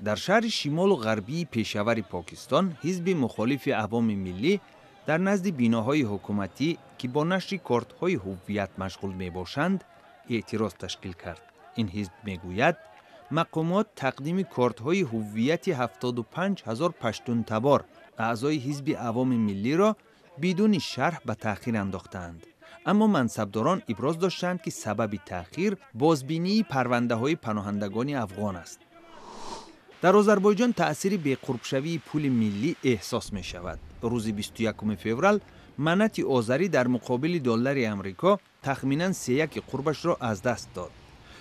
Дар шаҳри шимолу ғарбии Пешавари Покистон ҳизби мухолифи Авоми Миллӣ дар назди биноҳои ҳукуматӣ, ки бо нашри кортҳои ҳуввият машғул мебошанд, эътироз ташкил кард. Ин ҳизб мегӯяд, мақомот тақдими кортҳои ҳуввияти 75 ҳазор паштунтабор, аъзои ҳизби Авоми Миллиро бидуни шарҳ ба таъхир андохтаанд. Аммо мансабдорон иброз доштанд, ки сабаби таъхир бозбинии парвандаҳои паноҳандагони афғон аст. Дар Озарбойҷон таъсири беқурбшавии пули миллӣ эҳсос мешавад. Рӯзи 21 феврал манати озарӣ дар муқобили доллари Амрико тахминан сеяки қурбашро аз даст дод.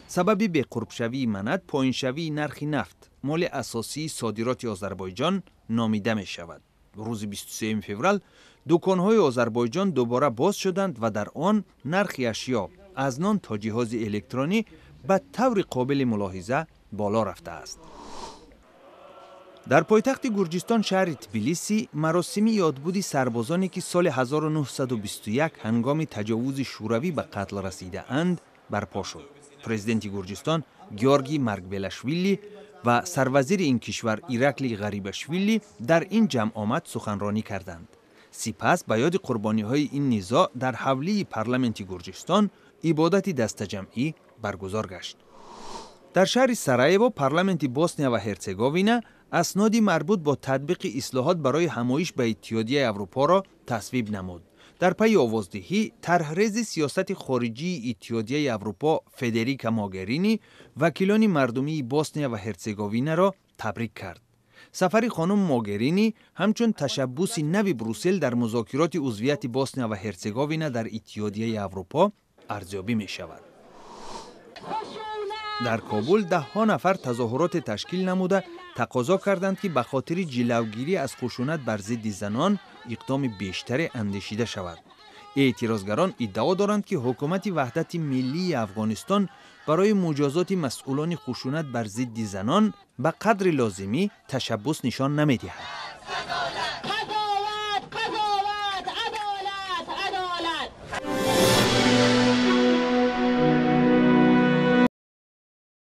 Сабаби беқурбшавии манат поиншавии нархи нафт, моли асосии содироти Озарбойҷон, номида мешавад. Рӯзи 23 феврал дуконҳои Озарбойҷон дубора боз шуданд ва дар он нархи ашё, аз нон то ҷиҳози электронӣ, ба таври қобили мулоҳиза боло рафтааст. Дар пойтахти Гурҷистон, шаҳри Тбилиси, маросими ёдбуди сарбозоне, ки соли 1921 ҳангоми таҷовузи Шӯравӣ ба қатл расидаанд, барпо шуд. Президенти Гурҷистон Георгий Маргвелашвили ва сарвазири ин кишвар Ираклий Ғарибашвили дар ин ҷамъомад суханронӣ карданд. Сипас ба ёди қурбониҳои ин низоъ дар ҳавлии парламенти Гурҷистон ибодати дастаҷамъӣ баргузор гашт. Дар шаҳри Сараево парламенти Босния ва Ҳерцеговина асноди марбут бо татбиқи ислоҳот барои ҳамоиш ба Иттиҳодияи Аврупоро тасвиб намуд. Дар пайи овоздиҳӣ тарҳрези сиёсати хориҷии Иттиҳодияи Аврупо Федерика Могерини вакилони мардумии Босния ва Ҳерцеговинаро табрик кард. Сафари хонум Могерини ҳамчун ташаббуси нави Брюссел дар музокироти узвияти Босния ва Ҳерцеговина дар Иттиҳодияи Аврупо арзёбӣ мешавад. Дар Кобул даҳҳо нафар тазоҳуроте ташкил намуда, тақозо карданд, ки ба хотири ҷилавгирӣ аз хушунат бар зидди занон иқдоми бештаре андешида шавад. Эътирозгарон иддао доранд, ки ҳукумати ваҳдати миллии Афғонистон барои муҷозоти масъулони хушунат бар зидди занон ба қадри лозимӣ ташаббус нишон намедиҳад.